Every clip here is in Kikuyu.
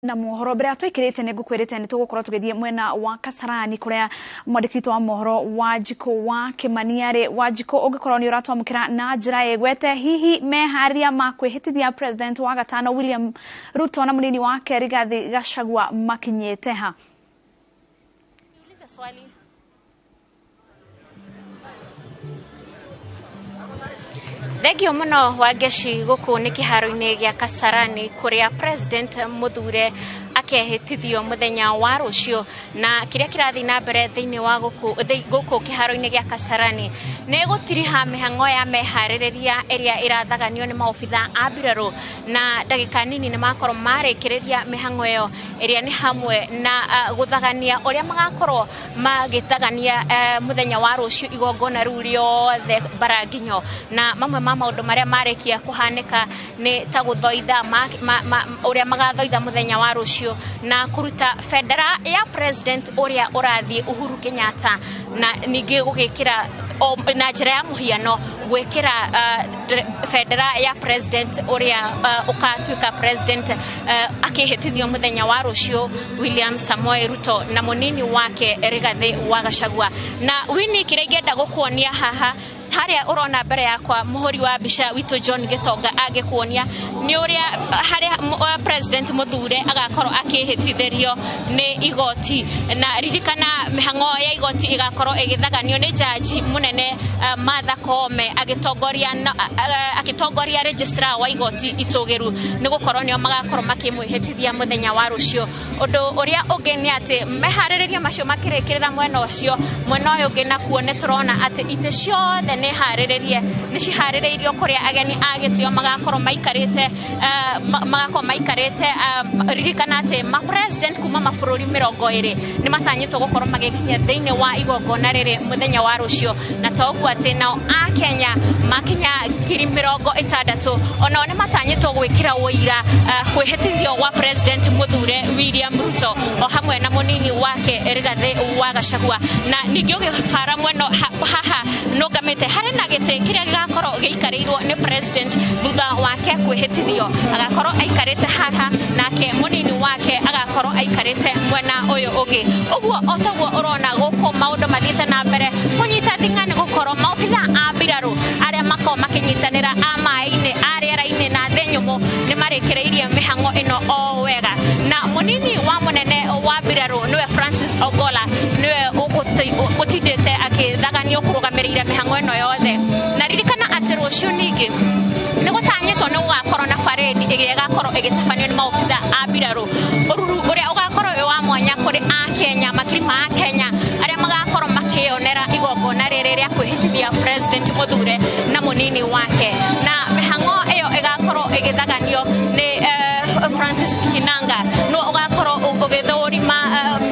Na mohoro mbere twikirite ni ngukwirite ni tugukorwo tugithie mwena wa Kasarani kuria mwandiki witu wa mohoro Wanjikũ wa Kimani Wanjikũ ungikorwo ni uratwamukira na njira igwete hihi meharia ma kwihitithia president wa gatano William Ruto na munini wake Rigathi Gachagua makinyite ha? Niulize swali. Thengio muno Wangeci guku ni kiharo-ini gia Kasarani kuria president Muthure akehitithio muthenya wa rucio na kiria kirathi na mbere thiini wa guku kiharo-ini gia Kasarani ni gutiriha mihango ya mehaririria iria irathaganio ni maobitha a mbirarũ na ndagika nini ni makorwo marikiriria mihango iyo iria ni hamwe na guthagania uria magakorwo magithagania muthenya wa rucio igongona riu riothe baranginyo na mamwe ma maundu maria marikia kuhanika ni ta guthoitha uria magathoitha muthenya wa rucio na kuruta bendera ya president uria urathie Uhuru Kenyatta na ningi gugikira na njira ya muhiano gwikira bendera ya president uria ukatuika president akihitithio muthenya wa rucio William Samoei Ruto na munini wake Rigathi wa Gachagua. Na wini kiria ingĩenda gukuonia haha haria urona mbere yakwa muhuri wa mbica witu John Gitonga angikuonia ni uria haria president Muthure agakorwo akihitithĩrio ni igoti na ririkana mihango ya igoti igakorwo igithaganio ni jaji munene Martha Koome agitongoria registrar wa igoti itugiru ni gukorwo nio magakorwo makimwihitithia muthenya wa rucio. Undu uria ungi ni ati meharĩrĩria macio makĩrĩkĩrĩra mwena ucio mwena uyu ungi nakuo ni turona ati itĩ ciothe ni harĩrĩrie ni ciharĩrĩirio kuria ageni a gĩtĩo magakorwo maikarĩte ririkana atĩ ma president kuma mabũrũri 20 nĩ matanyĩtwo gũkorwo magĩkinya thĩinĩ wa igongona rĩrĩ mũthenya wa rũcio na to ũguo atĩ nao a Kenya makinya 60,000 onao nĩ matanyĩtwo gwĩkĩra ũira kwĩhĩtithio gwa president Muthure William Ruto o hamwe na mũnini wake Rigathi wa Gachagua. Na ningĩ ũgĩbara mwena haha nũngamĩte harĩ na gĩtĩ kĩrĩa gĩgakorwo gĩikarĩirwo nĩ president thutha wake kwĩhĩtithio agakorwo aikarĩte haha nake mũnini wake agakorwo aikarĩte mwena ũyũ ũngĩ. Ũguo o toguo ũrona gũkũ maũndũ mathiĩte na mbere kũnyita thing'a nĩ gũkorwo maobitha a mbirarũ arĩa makorwo makĩnyitanĩra a maĩ-inĩ a rĩera-inĩ na thĩ nyũmũ nĩ marĩkĩrĩirie mĩhang'o ĩno o wega. Na mũnini wa mũnene wa mbirarũ nĩwe Francis Ogola nĩwe ũtindĩte akĩthaganio kũrũgamĩrĩire mĩhang'o ĩno yothe. Na ririkana atĩ rũciũ ningĩ nĩ gũtanyĩtwo nĩ gũgakorwo na parade ĩrĩa ĩgakorwo ĩgĩtabanio nĩ maobitha a mbirarũ ũruru ũrĩa ũgakorwo wĩ wa mwanya kũrĩ a Kenya makiri ma Kenya arĩa magakorwo makĩonera igongona rĩrĩ rĩa kwĩhĩtithia president Muthure na mũnini wake. Na mĩhang'o ĩyo ĩgakorwo ĩgĩthaganio nĩ Francis Kinanga no ũgakorwo ũgĩthũrima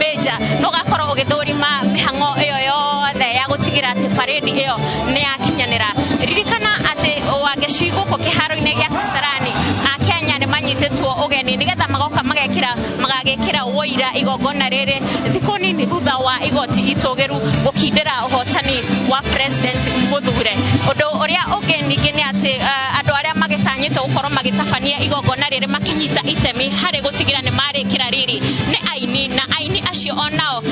major no ũgakorwo ũgĩthũrima mĩhang'o ĩyo yothe ya gũtigĩra atĩ parade ĩyo nĩ yakinyanĩra. Ririkana atĩ Wangeci gũkũ kĩharo-inĩ gĩa Kasarani a Kenya nĩ manyitĩtwo ũgeni nĩgetha magoka magagĩkĩra ũira igongona rĩrĩ thikũ nini thutha wa igoti itũgĩru gũkindĩra ũhotani wa president Muthure. Ũndũ ũrĩa ũngĩ ningĩ nĩ atĩ andũ arĩa magĩtanyĩtwo gũkorwo magĩtabania igongona rĩrĩ makĩnyita itemi harĩ gũtigĩra nĩ marĩkĩra riri nĩ aini na aini acio onao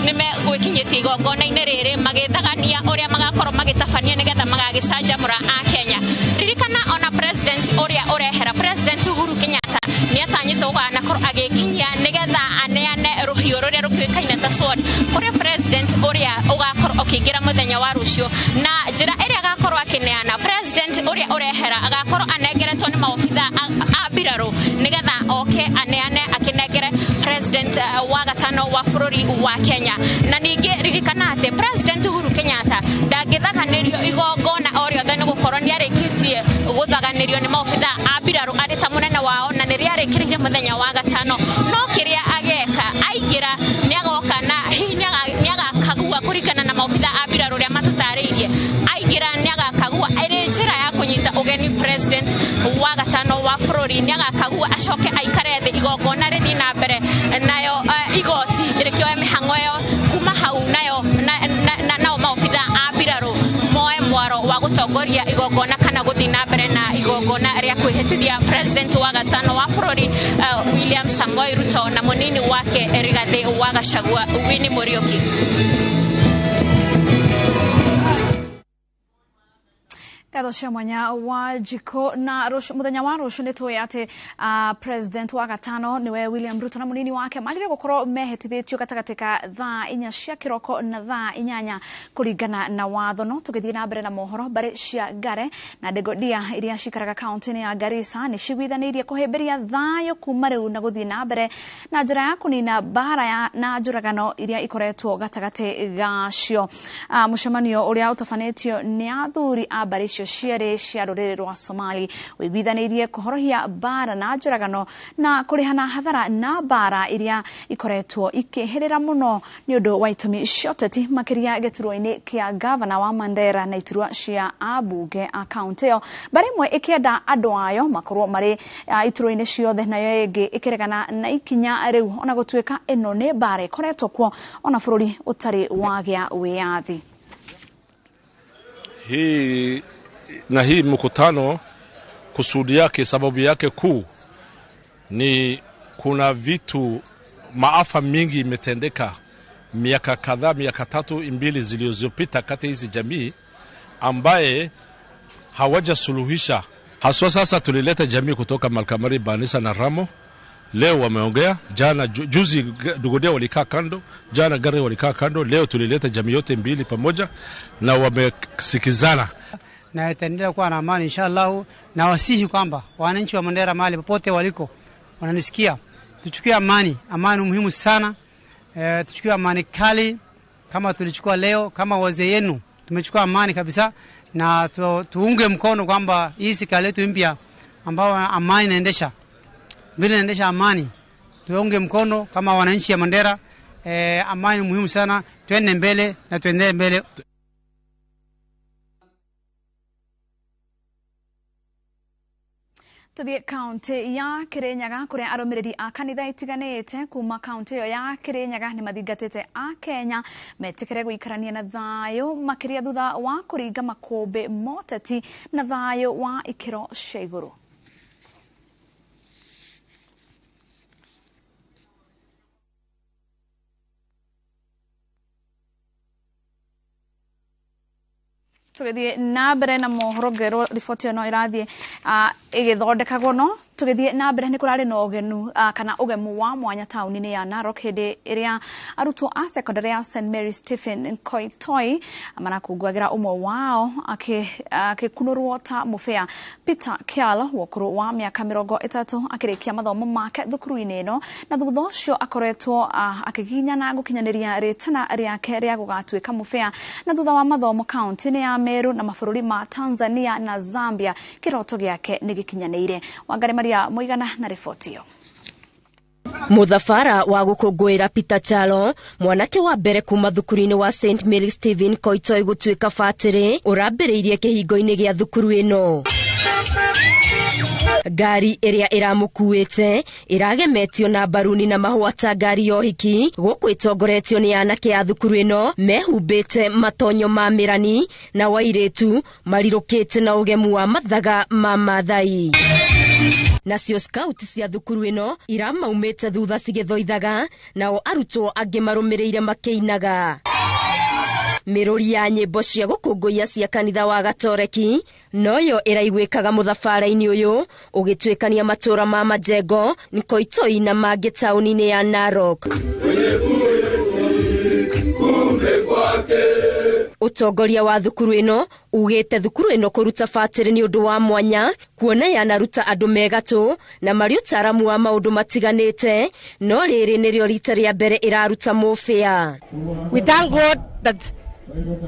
nĩ megwĩkinyĩtie igongona-inĩ rĩrĩ magĩthagania ũrĩa magakorwo magĩtabania nĩgetha magagĩcanjamũra a Kenya. Ririkana ona president ũrĩa ũrehera president Uhuru Kenyatta nĩ atanyĩtwo gũganakorwo agĩkinyia nĩgetha aneane rũhiũ rũrĩa rũkĩũĩkaine ta sword kũrĩ president ũrĩa ũgakorwo ũkĩingĩra mũthenya wa rũciũ. Na njĩra ĩrĩa agakorwo akĩneana president ũrĩa ũrehera agakorwo anengeretwo nĩ maobitha a mbirarũ nĩgetha oke aneane akĩnengere president wa gatano wa bũrũri wa Kenya. Na ningĩ ririkana atĩ president Uhuru Kenyatta ndangĩthaganĩrio igongona o rĩothe nĩ gũkorwo nĩ arĩkĩtie gũthaganĩrio nĩ maobitha a mbirarũ arĩ ta mũnene wao na nĩ rĩarĩkĩrĩire mũthenya wa gatano. No kĩrĩa ageka aingĩra nĩ agoka na hihi nĩ agakagua kũringana na maobitha a mbirarũ ũrĩa matũtarĩirie aingĩra nĩ agakagua ĩrĩ njĩra ya kũnyita ũgeni president wa gatano wa bũrũri nĩ agakagua acoke aikare thĩ igongona rĩthiĩ na mbere nayo igoti rĩkĩoe mĩhang'o ĩyo kuma hau nayo nao maobitha a mbirarũ moe Mwaro wa gũtongoria igongona kana gũthiĩ na mbere na igongona rĩa kwĩhĩtithia president wa gatano wa bũrũri William Samoei Ruto na mũnini wake Rigathi wa Gachagua Winnie Muriuki. Ngatho cia mwanya wa Njiko na muthenya wa rucio nĩ tũĩ atĩ president wa gatano niwe William Ruto na munini wake magĩrĩire gũkorwo mehĩtithĩtio gatagatĩ ka thaa 4 cia kĩroko na thaa 8 kũringana na watho. No tũgĩthiĩ na mbere na mohoro, mbarĩ cia Ngare na Ndegodia iria cikaraga kaunti-inĩ ya Garissa nĩ ciguithanĩirie kũhĩmbĩria thayũ kuma rĩu na gũthiĩ na mbere na njĩra ya kũnina mbara na njũragano iria ikoretwo gatagatĩ gacio. Mũcemanio ũrĩa ũtabanĩtio nĩ athuri a mbarĩ icio cierĩ cia rũrĩrĩ rwa Somali ũiguithanĩirie kũhorohia mbara na njũragano na kũrĩhana hathara na mbara iria ikoretwo ikĩhĩrĩra mũno nĩ ũndũ wa itũmi cia ũteti, makĩria gĩturwa-inĩ kĩa gavana wa Mandera na iturwa cia ambunge a kaunti ĩyo. Mbarĩ ĩmwe ĩkĩenda andũ ayo makorwo marĩ iturwa-inĩ ciothe, nayo ĩngĩ ĩkĩregana na ikinya rĩu, ona gũtuĩka ĩno nĩ mbara ĩkoretwo kuo ona bũrũri ũtarĩ wagĩa wĩyathi. Hii na hii mkutano kusudi yake, sababu yake kuu ni kuna vitu maafa mingi imetendeka miaka kadhaa, miaka 3-2 zilizopita kati hizi jamii ambaye hawajasuluhisha. Haswa sasa tulileta jamii kutoka Malkamari, Banisa na Ramo. Leo wameongea, jana juzi Dugodia walikaa kando, jana Gare walikaa kando, leo tulileta jamii yote mbili pamoja na wamesikizana. Na itaendelea kuwa na amani inshallah, na wasihi kwamba wananchi wa Mandera mahali popote waliko wananisikia, tuchukue amani. Amani muhimu sana. Tuchukue amani kali kama tulichukua leo, kama wazee yenu tumechukua amani kabisa, na tuunge mkono kwamba hii serikali yetu mpya ambao amani inaendesha, vile inaendesha amani, tuunge mkono kama wananchi wa Mandera. Amani muhimu sana, tuende mbele na tuendelee mbele. Tuthie kaunti ya Kirinyaga kuria arumiriri a kanitha itiganite kuma kaunti iyo ya Kirinyaga ni mathingatite a Kenya metikire guikarania na thayo makiria thutha wa kuringa makumbi moteti na thayo wa ikiro cia iguru. Tugithie na mbere na mohoro ngerwo riboti ĩno ĩrathiĩ ĩgĩthondekagwo, no tugithie na mbere nĩ kũrarĩ na ũgenu kana ũgemu wa mwanya taũni-inĩ ya Narok hĩndĩ ĩrĩa arutwo a secondary ya St Mary Stephen Koitoi marakũngũagĩra ũmwe wao akĩkunũrwo ta mũbĩa. Peter Kialo wa ũkũrũ wa mĩaka 30 akĩrĩkia mathomo make thukuru-inĩ ĩno, na thutha ũcio akoretwo akĩginyana gũkinyanĩria rĩtana rĩake rĩa gũgatuĩka mũbĩa, na thutha wa mathomo kaunti-inĩ ya Meru na mabũrũri ma Tanzania na Zambia kĩroto gĩake nĩ gĩkinyanĩire. Wangari Maria Muigana na riboti ĩyo. Muthabara wa gũkũngũĩra Peter Chalo, mwanake wa mbere kuma thukuru-inĩ wa St Mary Stephen Koitoi gũtuĩka batĩrĩ, ũrambĩrĩirie kĩhingo-inĩ gĩa thukuru ĩno. Ngari ĩrĩa ĩramũkuĩte ĩragemetio na mbaruni na mahũa ta ngari ya ũhiki, gũkũ ĩtongoretio nĩ anake a thukuru ĩno mehumbĩte matonyo ma mĩrani na wairĩtu marirũkĩte na ũgemu wa mathaga ma Maathai. Nacio scout cia thukuru ĩno iramaumĩte thutha cigĩthoithaga, nao arutwo angĩ marũmĩrĩire makĩinaga. Mĩrũri ya nyĩmbo cia gũkũngũiya cia kanitha wa Gatoreki noyo ĩraiguĩkaga mũthabara-inĩ ũyũ ũgĩtuĩkania matũra ma Majengo, Nkoitoi na mangĩ taũni-inĩ ya Narok. Ũtongoria wa thukuru ĩno ugĩte thukuru ĩno kũruta batĩrĩ nĩ ũndũ wa mwanya, kuona yanaruta andũ megatũ na marĩ ũtaaramu wa maũndũ matiganĩte, no rĩrĩ nĩrĩo rita rĩa mbere ĩraruta mũbĩa. We thank God that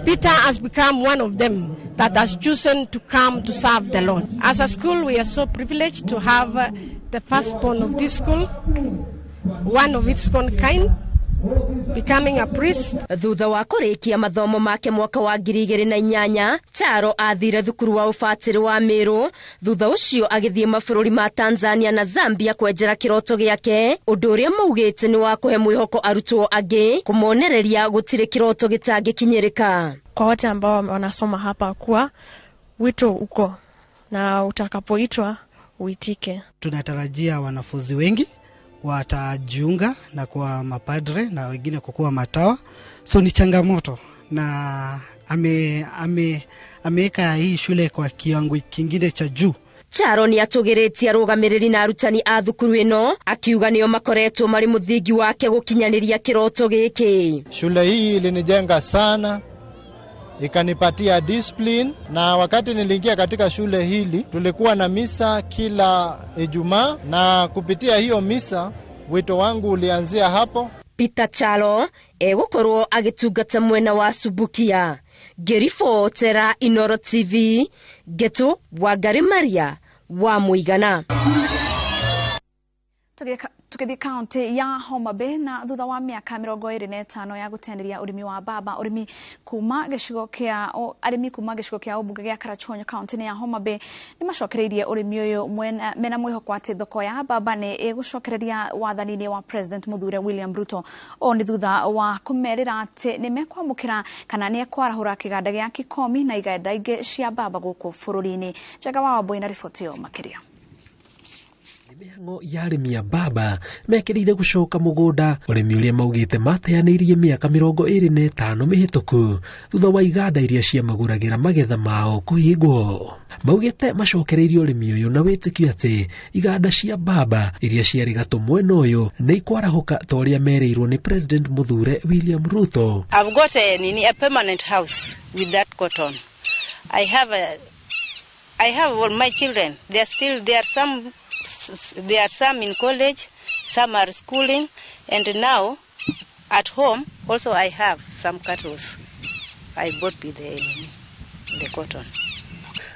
Peter has become one of them that has chosen to come to serve the Lord. As a school, we are so privileged to have the firstborn of this school, one of its own kind. becoming a priest. Thutha wa kũrĩkia mathomo make mwaka wa 2008, Charo athire thukuru wa ũbatĩrĩ wa Meru. Thutha ũcio agĩthiĩ mabũrũri ma Tanzania na Zambia kwenjera kĩroto gĩake, ũndũ ũrĩa maugĩte nĩ wa kũhe mwĩhoko arutwo angĩ, kũmonereria gũtirĩ kĩroto gĩtangĩkinyĩrĩka. Kwa wote ambao wanasoma hapa, kuwa wito uko na utakapoitwa uitike. Tunatarajia wanafunzi wengi watajiunga na kuwa mapadre na wengine kukuwa matawa, so ni changamoto na ameweka hii shule kwa kiwango kingine cha juu. Charo nĩ atũgĩrĩtie arũgamĩrĩri na arutani a thukuru ĩno, akiuga nĩo makoretwo marĩ mũthingi wake gũkinyanĩria kĩroto gĩkĩ. Shule hii ilinijenga sana, ikanipatia discipline, na wakati niliingia katika shule hili tulikuwa na misa kila Ijumaa, na kupitia hiyo misa wito wangu ulianzia hapo. Peter Charo egũkorwo agĩtungata mwena wa Subukia. Ngĩribotera Inoro TV, Ngetu Wangari Maria wa Mũigana. Tũgĩthiĩ kaunti ya Homa Bay, na thutha wa mĩaka 25 ya gũteanĩria ũrĩmi wa mbamba, ũrĩmi kuma gĩcigo kĩa arĩmi kuma gĩcigo kĩa ũmbunge gĩa Karachuonyo kaunti-inĩ ya Homa Bay nĩ macokereirie ũrĩmi ũyũ mena mwĩhoko atĩ thoko ya mbamba nĩ ĩgũcokereria wathani-inĩ wa President Mũthure William Ruto. Ũũ nĩ thutha wa kũmerĩra atĩ nĩ mekwamũkĩra kana nĩ ekwarahũra kĩganda gĩa Kikomi na iganda ingĩ cia mbamba gũkũ bũrũri-inĩ. Njenga wa Wambui na riboti ĩyo makĩria. Mĩhang'o ya arĩmi a mbamba mekĩrĩire gũcoka mũgũnda, ũrĩmi ũrĩa maugĩte mateanĩirie mĩaka 25 mĩhĩtũku thutha wa iganda iria ciamagũragĩra magetha mao kũhingwo. Maugĩte macokereirie ũrĩmi ũyũ na wĩtĩkio atĩ iganda cia mbamba iria ciarĩ gatũ mwena ũyũ nĩ ikwarahũka ta ũrĩa merĩirwo nĩ President Mũthure William Ruto. I've got a permanent house with that cotton. I have all my children. They are still there. There are some in college, some are schooling, and now at home also I have some cattle I bought with the cotton.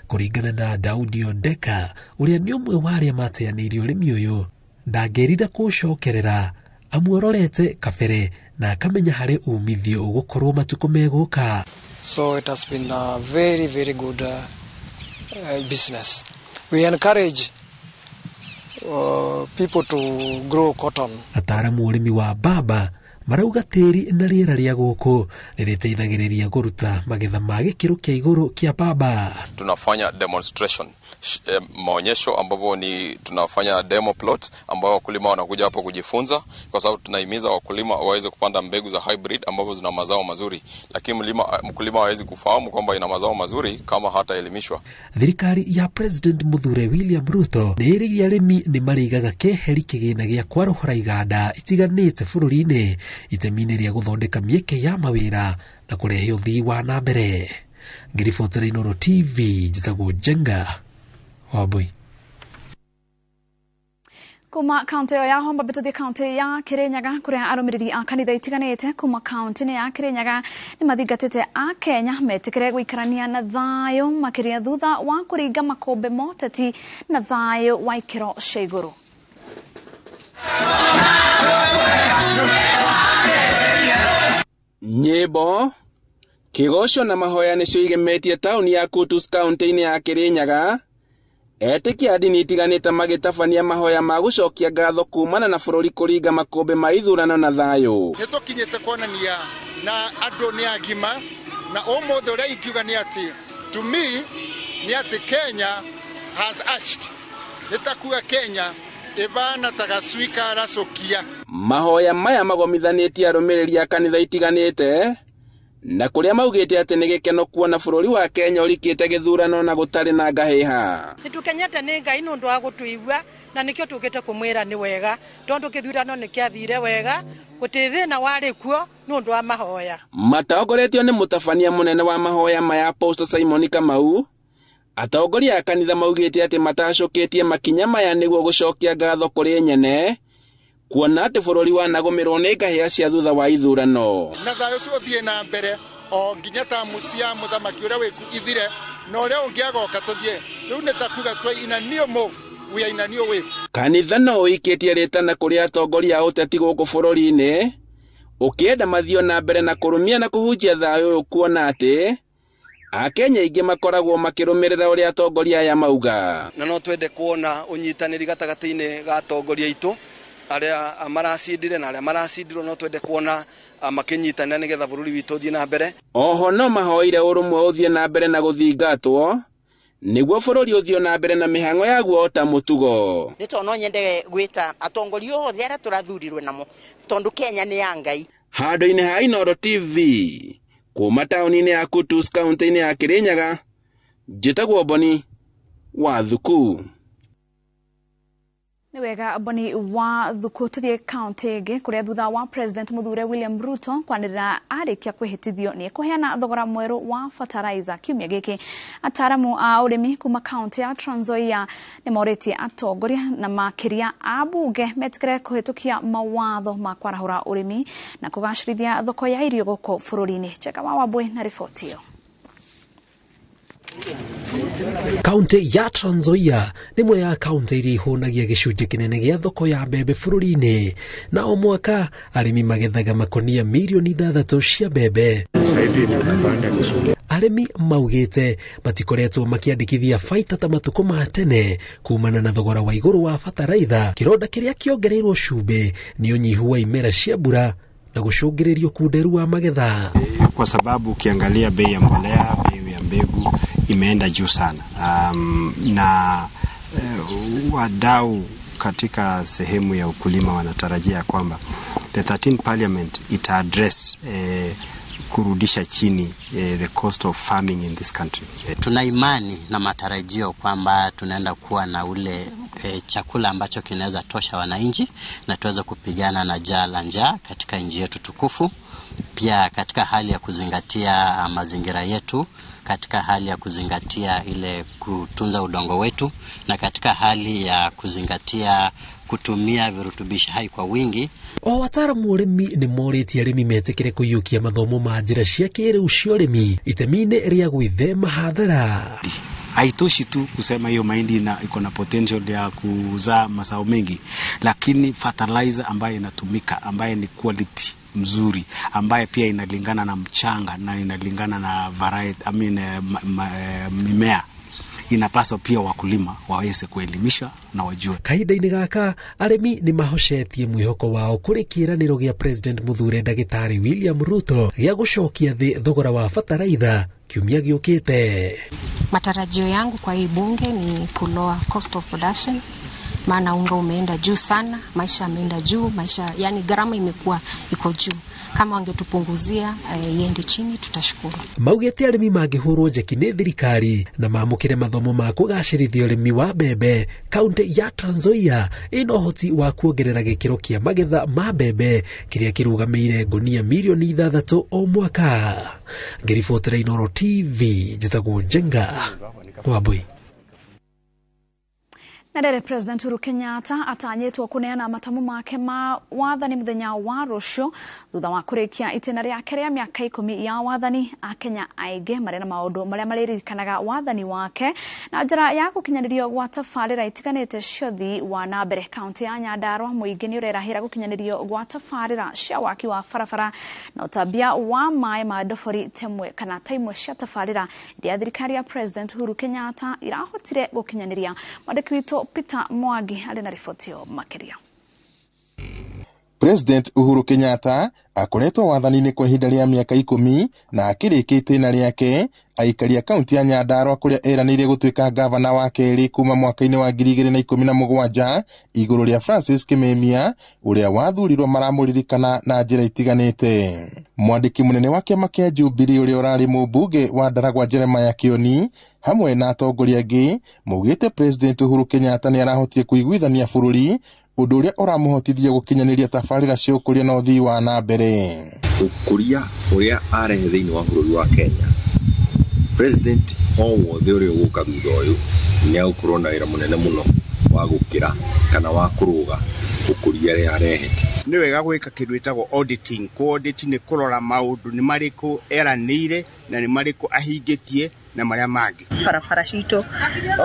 Kũringana na Daudi Ondeka, ũrĩa nĩ ũmwe wa arĩa mateanĩirie ũrĩmi ũyũ, ndangĩrira kũũcokerera amuororete kabere na akamenya harĩ umithio ũgũkorwo matukũ megũka. So it has been a very, very good business. We encourage people to grow cotton. Ataaramu ũrĩmi wa mbamba marauga tĩri na rĩera rĩa gũkũ nĩrĩteithagĩrĩria kũruta magetha ma gĩkĩro kĩa igũrũ kĩa mbamba. Tunafanya demonstration, maonyesho ambapo ni tunafanya demo plot ambapo wakulima wanakuja hapo kujifunza, kwa sababu tunahimiza wakulima waweze kupanda mbegu za hybrid ambapo zina mazao mazuri, lakini mkulima hawezi kufahamu kwamba ina mazao mazuri kama hataelimishwa. Thirikari ya President Mũthure William Ruto nĩ ĩrĩire arĩmi nĩ marĩigaga keheri kĩgĩna gĩa kwarũhũra iganda itiganĩte bũrũri-inĩ itemi-inĩ rĩa gũthondeka mĩeke ya mawĩra na kũrehe ũthii wa na mbere. Ngĩribotera Inoro TV, njĩtagwo Njenga Wambui. Kuma kaunti ya Homa Bay tũthiĩ kaunti ya Kirinyaga kũrĩa arũmĩrĩri a kanitha itiganĩte kuma kaunti-inĩ ya Kirinyaga nĩ mathingatĩte a Kenya metĩkĩre gũikarania na thayũ makĩria thutha wa kũringa makũmbĩ ma ũteti na thayũ wa ikĩro cia igũrũ. Nyĩmbo, kĩgoco na mahoya nĩcio igemetie taũni ya Kutus kaunti-inĩ ya Kirinyaga. Etĩkia a ndini itiganĩte magĩtabania mahoya ma gũcokia ngatho kumana na bũrũri kũringa makũmbĩ ma ithurano na thayũ. Nĩ tũkinyĩte kuonania na andũ nĩ agima, na ũmũthĩ ũrĩa ingiuga nĩ atĩ to me nĩ atĩ Kenya has arched. Nĩ ta kuga Kenya ĩbana ta gacui karacũkia. Mahoya maya magomithanĩtie arũmĩrĩri a kanitha itiganĩte na kũrĩa maugĩte atĩ nĩ gĩkeno kuona bũrũri wa Kenya ũrikĩte gĩthurano na gũtarĩ na ngahĩha. Nĩ tũkenyete nĩ Ngai nĩ ũndũ wa gũtũigua na nĩkĩo tũkĩte kũmwĩra nĩ wega tondũ gĩthurano nĩ kĩathire wega, gũtirĩ thĩna warĩ kuo nĩ ũndũ wa mahoya. Matongoretio nĩ mũtabania mũnene wa mahoya maya Apostle Simon Kamau, atongoria a kanitha maugĩte atĩ matacũkĩtie makinya maya nĩguo gũcokia ngatho kũrĩ nyene kuona atĩ bũrũri wanagũmĩrwo nĩ ngahĩha cia thutha wa ithurano. Na thayũ ũcio ũthiĩ na mbere o nginya tamu cia mũthamaki ũrĩa wĩku ithire na ũrĩa ũngĩ agoka tũthiĩ. Rĩu nĩ ta kuga twĩ in a new move, we are in a new wave. Kanitha no ũikĩtie rĩtana kũrĩ atongoria a ũteti gũkũ bũrũri-inĩ Ũkĩenda mathiĩ na mbere na kũrũmia na kũhunjia thayũ ũyũ kuona atĩ Akenya aingĩ makoragwo makĩrũmĩrĩra ũrĩa atongoria aya mauga. Na no twende kuona ũnyitanĩri gatagatĩ-inĩ ga atongoria aitũ arĩa maracindire na arĩa maracindirwo, no twende kuona makĩnyitanĩra nĩgetha bũrũri witũ ũthiĩ na mbere. Oho no mahoire ũrũmwe ũthiĩ na mbere na gũthingatwo nĩguo bũrũri ũthiĩ na mbere na mĩhang'o yaguo ta mũtugo. Nĩ tondũ no nyende gwĩta atongoria othe arĩa tũrathurirwe namo, tondũ Kenya nĩ ya Ngai. Handũ-inĩ ha Inooro TV kuma taũni-inĩ ya Kutus kaunti-inĩ ya Kirinyaga, njĩtagwo Boni wa Thuku. Nĩ wega Boni wa Thuku. Tũthiĩ kaunti ĩngĩ kũrĩa thutha wa President Mũthure William Ruto kwanĩrĩra arĩkia kwĩhĩtithio nĩ ekũheana thogora mwerũ wa fertilizer kiumia gĩkĩ, ataaramu a ũrĩmi kuma kaunti ya Trans Nzoia nĩ morĩtie atongoria na makĩria a mbunge metĩkĩre kũhĩtũkia mawatho ma kwarahũra ũrĩmi na kũgacĩrithia thoko ya irio gũkũ bũrũri-inĩ. Njenga wa Wambui na riboti ĩyo. Kaunti ya Trans Nzoia nĩ ĩmwe ya kaunti iria ihũnagia gĩcunjĩ kĩnene gĩa thoko ya mbembe bũrũri-inĩ, na o mwaka arĩmi magethaga makonia mirioni 6 cia mbembe. Arĩmi maugĩte matikoretwo makĩandĩkithia baita ta matukũ ma tene kumana na thogora wa igũrũ wa bataraitha, kĩronda kĩrĩa kĩongereirwo cumbĩ nĩ ũnyihu wa imera cia mbura na gũcũngĩrĩrio kunderu wa magetha. Kwa sababu ukiangalia bei ya mbolea, bei ya mbegu imeenda juu sana. Na wadau katika sehemu ya ukulima wanatarajia kwamba the 13 parliament ita address kurudisha chini the cost of farming in this country. Tuna imani na matarajio kwamba tunaenda kuwa na ule chakula ambacho kinaweza tosha wananchi na tuweze kupigana na jaa la njaa katika nchi yetu tukufu, pia katika hali ya kuzingatia mazingira yetu, katika hali ya kuzingatia ile kutunza udongo wetu, na katika hali ya kuzingatia kutumia virutubishi hai kwa wingi. O wataaramu ũrĩmi nĩ morĩtie arĩmi metĩkĩre kũiyũkia mathomo ma njĩra cia kĩrĩu cia ũrĩmi itemi-inĩ rĩa gwĩthema hathara. Haitoshi tu kusema hiyo mahindi iko na potential ya kuzaa mazao mengi, lakini fertilizer ambayo inatumika ambaye ni quality mzuri, ambaye pia inalingana na mchanga na inalingana na variety, mimea, inapaswa pia wakulima waweze kuelimisha na wajue. Kahinda-inĩ gaka arĩmi nĩ mahocetie mwĩhoko wao kũrĩ kĩĩranĩro gĩa President Mũthure Ndagĩtarĩ William Ruto gĩa gũcokia thĩ thogora wa bataraitha kiumia gĩũkĩte. Matarajio yangu kwa hii bunge ni kuloa cost of production, maana unga umeenda juu sana, maisha yameenda juu, maisha yani gharama imekuwa iko juu. Kama wangetupunguzia iende chini tutashukuru. Maugĩte arĩmi mangĩhũrwo njeki nĩ thirikari na mamũkĩre mathomo ma kũgacĩrithia ũrĩmi wa mbembe, kaunti ya Trans Nzoia ĩna ũhoti wa kuongerera gĩkĩro kĩa magetha ma mbembe kĩrĩa kĩrũgamĩire ngunia mirioni 6 o mwaka. Ngĩribotera Inooro TV, njĩtagwo Njenga Wambui. Na rĩrĩ, President Uhuru Kenyatta atanyĩtwo kũneana matamu make ma wathani mũthenya wa rũciũ thutha wa kũrĩkia itĩna rĩake rĩa mĩaka 10 ya wathani. Akenya aingĩ marĩ na maũndũ marĩa marĩririkanaga wathani wake na njĩra ya gũkinyanĩrio gwa tabarĩra itiganĩte cia ũthii wa na mbere. Kaunti ya Nyandarua mũingĩ nĩ ũrerahĩra gũkinyanĩrio gwa tabarĩra cia waki wa barabara na ũtambia wa maĩ ma ndobori temwe kana ta imwe cia tabarĩra iria thirikari ya President Uhuru Kenyatta irahotire gũkinyanĩria. Mwandĩki witũ Peter Mwangi arĩ na riboti ĩyo makĩria. President Uhuru Kenyatta akoretwo wathani-inĩ kwa ihinda rĩa mĩaka 10 na akĩrĩkia itĩna rĩake aikaria kaunti ya Nyandarua kũrĩa eranĩire gũtuĩka gavana wa kerĩ kuma mwaka-inĩ wa 2017 igũrũ rĩa Francis Kimemia ũrĩa wathurirwo maramũririkana na njĩra itiganĩte. Mwandĩki mũnene wa kĩama kĩa Jubilee ũrĩa ũrarĩ mũmbunge wa Ndaragwa Jeremiah Kioni hamwe na atongoria angĩ maugĩte President Uhuru Kenyatta nĩ arahotire kũiguithania bũrũri, ũndũ ũrĩa ũramũhotithia gũkinyanĩria tabarĩra cia ũkũria na ũthii wa na mbere. Ũkũria ũrĩa arehe thĩinĩ wa bũrũri wa Kenya, President o wothe ũrĩa ũgũka thutha ũyũ nĩ agũkorwo na wĩra mũnene mũno wa gũkĩra kana wa kũrũga ũkũria ũrĩa arehete. Nĩ wega gwĩka kĩndũ gĩtagwo auditing. Kũ audit nĩ kũrora maũndũ nĩ marĩkũ eranĩire na nĩ marĩkũ ahingĩtie Na marĩa mangĩ. Barabara citũ,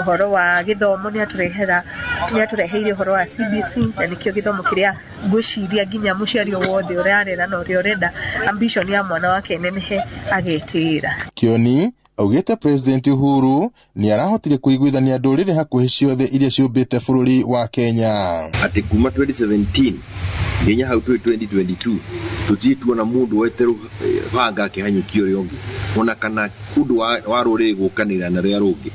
ũhoro wa gĩthomo nĩ atũreheire ũhoro wa CBC, na nĩkĩo gĩthomo kĩrĩa ngwĩciria nginya mũciari o wothe ũrarera na ũrĩa ũrenda ambition ya mwana wake nenehe agetĩĩra. Kioni augĩte President Uhuru nĩ arahotire kũiguithania ndũrĩrĩ hakuhĩ ciothe iria ciũmbĩte bũrũri wa Kenya. Atĩ kuma 2017 nginya hau twĩ 2022 tũtirĩ tuona mũndũ wete banga akĩhanyũkia ũrĩa ũngĩ ona kana ũndũ wa rũrĩrĩ gũkanĩra na rũrĩa rũngĩ.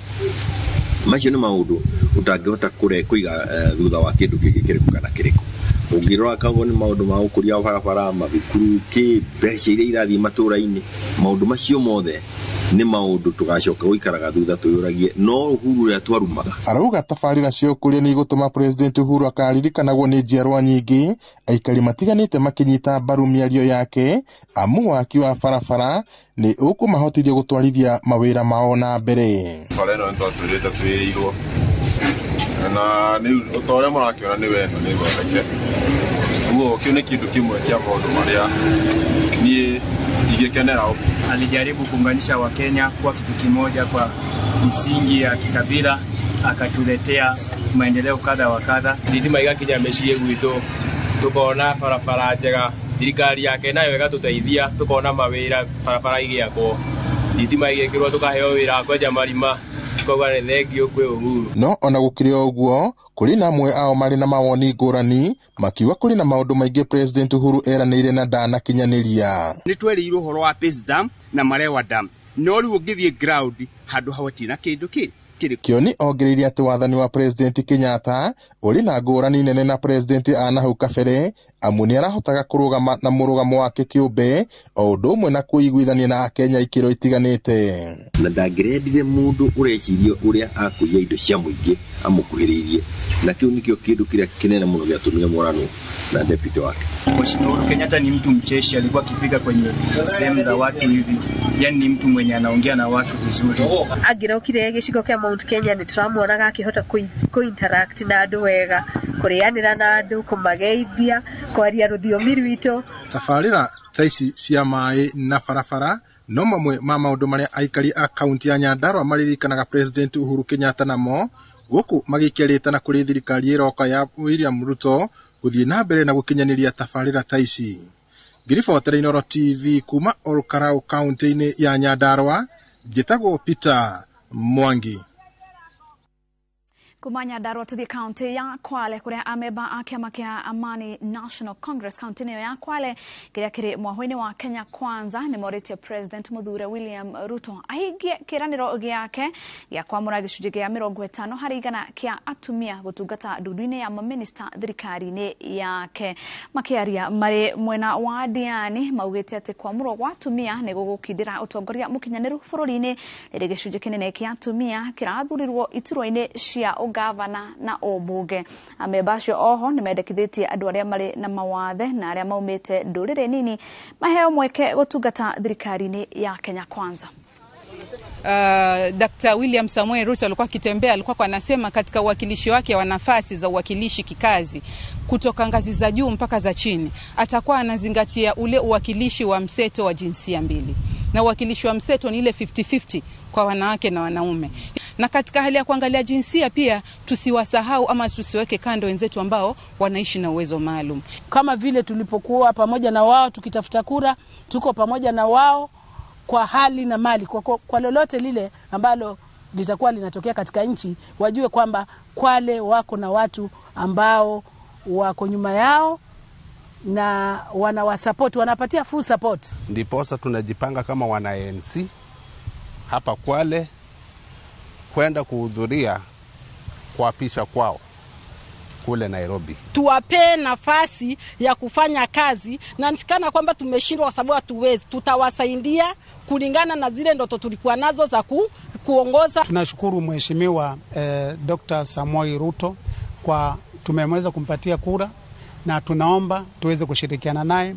Macio nĩ maũndũ ũtangĩhota kũiga thutha wa kĩndũ kĩngĩ kĩrĩkũ kana kĩrĩkũ. Ũngĩrora kago nĩ maũndũ ma ũkũria wa barabara, mathukuru, kĩ mbeca iria irathiĩ matũra-inĩ, maũndũ macio mothe nĩ maũndũ tũgacoka gũikaraga thutha twĩyũragie no Uhuru ũrĩa twarumaga. Arauga tabarĩra cia ũkũria nĩ igũtũma President Uhuru akaririkanagwo nĩ njiarwa nyingĩ, aikari matiganĩte makĩnyita mbaru mĩario yake amu waki wa barabara nĩ ũkũmahotithia gũtwarithia mawĩra mao na mbere. Bara ĩno nĩtwatũrĩte twĩrĩirwo na rĩu ta ũrĩa mũrakĩona nĩ wendo nĩ thondeke. Ũguo kĩu nĩ kĩndũ kĩmwe kĩa maũndũ marĩa niĩ ingĩkenera. Alijaribu kuunganisha Wakenya kuwa kitu kimoja kwa misingi ya kikabila, akatuletea maendeleo kadha wa kadha. Thitima igakinya mĩciĩ gwitũ, tukona barabara njega, thirikari yake nayo ĩgatũteithia, tukona mawĩra, barabara igĩakwo, thitima igĩkĩrwo, tukaheo wĩra wa kwenja marima. Tukauga nĩ thengiũ kwĩ Uhuru. No ona gũkĩrĩ o ũguo, kũrĩ na amwe ao marĩ na mawoni ngũrani makiuga kũrĩ na maũndũ maingĩ President Uhuru eranĩire na ndanakinyanĩria. Nĩ twerĩirwo ũhoro wa Pace Dam na Marewa Dam, no rĩu ũngĩthiĩ ground handũ hau hatirĩ na kĩndũ kĩ. Kioni ongereire atĩ wathani wa President Kenyatta ũrĩ na ngũrani nene na President a nahau kabere amu nĩ arahotaga kũrũgama na mũrũgamo wake kĩũmbe o ũndũ ũmwe na kũiguithania na Akenya ikĩro itiganĩte. Na ndangĩrendire mũndũ ũreciria ũrĩa akũiya indo cia mũingĩ amũkuhĩrĩirie, na kĩu nĩkĩo kĩndũ kĩrĩa kĩnene mũno gĩatũmire morano na deputy wake. Mheshimiwa Uhuru Kenyatta ni mtu mcheshi, alikuwa akifika kwenye sehemu za watu hivi, yani ni mtu mwenye anaongea na watu vizuri. Angĩrokire gĩcigo kĩa Mount Kenya nĩ tũramuonaga akĩhota kũ-interact na andũ wega, kũrĩanĩra na andũ, kũmageithia, kwaria rũthiomi rwitũ. Tabarĩra ta ici cia maĩ na barabara no mamwe ma maũndũ marĩa aikari a kaunti ya Nyandarua maririkanaga President Uhuru Kenyatta namo gũkũ magĩikia rĩtana kũrĩ thirikari ĩroka ya William Ruto gũthiĩ na mbere na gũkinyanĩria tabarĩra ta ici. Ngĩribotera Inooro TV kuma Olkalau kaunti-inĩ ya Nyandarua, njĩtagwo Peter Mwangi. Kuma Nyandarua tuthie kaunti ya Kwale kuria ameba a kiama kia Amani National Congress kaunti-inĩ ĩyo ya Kwale kĩrĩa kĩrĩ mwahũ-inĩ wa Kenya Kwanza nĩ morĩtie President Mũthure William Ruto ahingie kĩĩranĩro gĩake gĩa kwamũra gĩcunjĩ kĩa 50% kĩa atumia gũtungata ndundu-inĩ ya mamĩnĩsta thirikari-inĩ yake. Makĩaria marĩ mwena wa Diani maugĩte atĩ kwamũrwo gwa atumia nĩ gũgũkindĩra ũtongoria mũkinyanĩru bũrũri-inĩ rĩrĩ gĩcunjĩ kĩnene kĩa atumia kĩrathurirwo iturwa-inĩ cia ũgavana na ũmbunge. Amemba acio oho nĩ mendekithĩtie andũ arĩa marĩ na mawathe na arĩa maumĩte ndũrĩrĩ nini maheo mweke gũtungata thirikari-inĩ ya Kenya Kwanza. Dr. William Samoei Ruto alikuwa akitembea, alikuwa anasema katika uwakilishi wake wa nafasi za uwakilishi kikazi kutoka ngazi za juu mpaka za chini atakuwa anazingatia ule uwakilishi wa mseto wa jinsia mbili, na uwakilishi wa mseto ni ile 50-50 kwa wanawake na wanaume. Na katika hali ya kuangalia jinsia pia tusiwasahau ama tusiweke kando wenzetu ambao wanaishi na uwezo maalum. Kama vile tulipokuwa pamoja na wao tukitafuta kura, tuko pamoja na wao kwa hali na mali, kwa lolote lile ambalo litakuwa linatokea katika nchi, wajue kwamba Kwale wako na watu ambao wako nyuma yao na wanawasupport, wanapatia full support. Ndiposa tunajipanga kama wana ANC hapa Kwale kwenda kuhudhuria kuapisha kwao kule Nairobi. Tuwape nafasi ya kufanya kazi, na nisikana kwamba tumeshindwa kwa sababu hatuwezi. Tutawasaidia kulingana na zile ndoto tulikuwa nazo za kuongoza. Tunashukuru Mheshimiwa Dr. Samoei Ruto kwa tumeweza kumpatia kura, na tunaomba tuweze kushirikiana naye.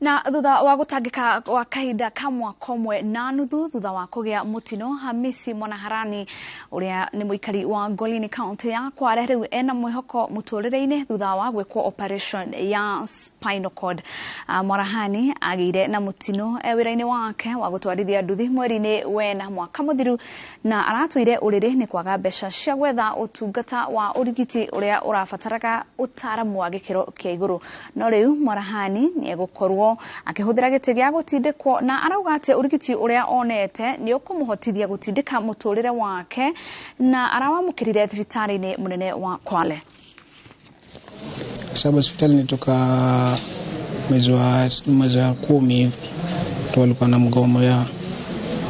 Na thutha wa gutangika kwa kahinda ka mwaka ũmwe na nuthu thutha wa kũgĩa mũtino, Hamisi Mwanaharani ũrĩa nĩ mũikari wa Ngolini kaunti ya Kwale rĩu ena mwĩhoko mũtũrĩre-inĩ thutha wa gwĩkwo operation ya spinal cord. Mwarahani agĩire na mũtino e wĩra-inĩ wake wa gũtwarithia nduthi mweri-inĩ wena mwaka mũthiru na aratũire ũrĩrĩ nĩ kwaga mbeca cia gwetha ũtungata wa ũrigiti ũrĩa ũrabataraga ũtaaramu wa gĩkĩro kĩa igũrũ. No rĩu Mwarahani nĩ egũkorwo akĩhũthĩra gĩtĩ gĩa gũtindĩkwo na arauga atĩ ũrigiti ũrĩa onete nĩ ũkũmũhotithia gũtindĩka mũtũrĩre wake na arawamũkĩrire thibitarĩ-inĩ mũnene wa Kwale. Sababu hospitali nitoka mwezi wa 10 hivi ndio walikuwa na mgomo ya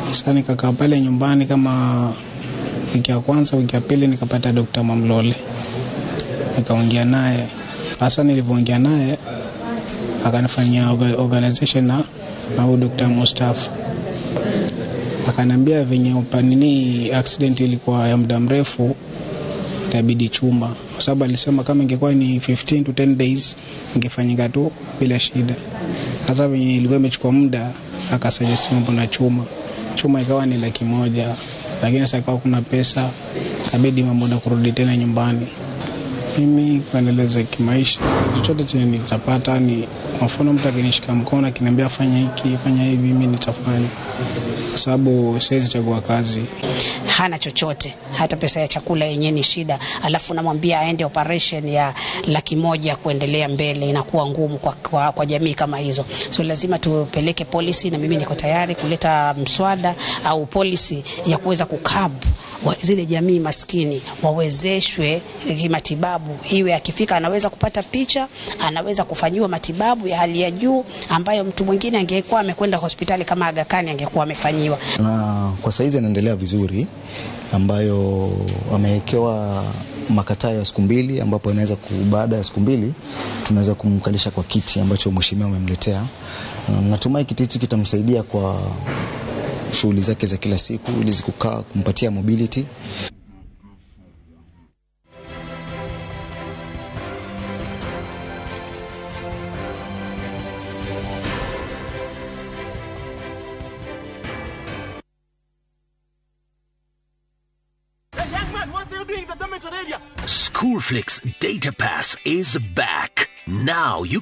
sasa, nikakaa pale nyumbani kama wiki ya kwanza, wiki ya pili nikapata Dr. Mamlole, nikaongea naye. Sasa nilivyoongea naye akanifanyia organization na Dr. Mustafa, akanambia venye upanini accident ilikuwa ya muda mrefu itabidi chuma, kwa sababu alisema kama ingekuwa ni 15 to 10 days ingefanyika tu bila shida. Sasa venye ilikuwa imechukua muda akasuggest mambo na chuma ikawa ni 100,000, lakini sasa kwa kuna pesa kabidi mambo na kurudi tena nyumbani. Mimi kuendeleza kimaisha, chochote chenye nitapata ni mfano mtu akinishika mkono akiniambia fanya hiki fanya hivi, mimi nitafanya, kwa sababu siwezi chagua kazi. Hana chochote, hata pesa ya chakula yenyewe ni shida, alafu namwambia aende operation ya 100,000 kuendelea mbele, inakuwa ngumu kwa jamii kama hizo. So lazima tupeleke policy, na mimi niko tayari kuleta mswada au policy ya kuweza kukab zile jamii maskini wawezeshwe kimatibabu, iwe akifika anaweza kupata picha, anaweza kufanyiwa matibabu ya hali ya juu ambayo mtu mwingine angekuwa amekwenda hospitali kama Aga Khan angekuwa amefanyiwa. Na kwa saizi anaendelea vizuri, ambayo amewekewa makataa ya siku 2, ambapo anaweza baada ya siku 2 tunaweza kumkalisha kwa kiti ambacho mheshimiwa amemletea. Natumai kiti hichi kitamsaidia kwa shughuli zake za kila siku, ili zikukaa kumpatia mobility. Schoolflix Data Pass is back. Now you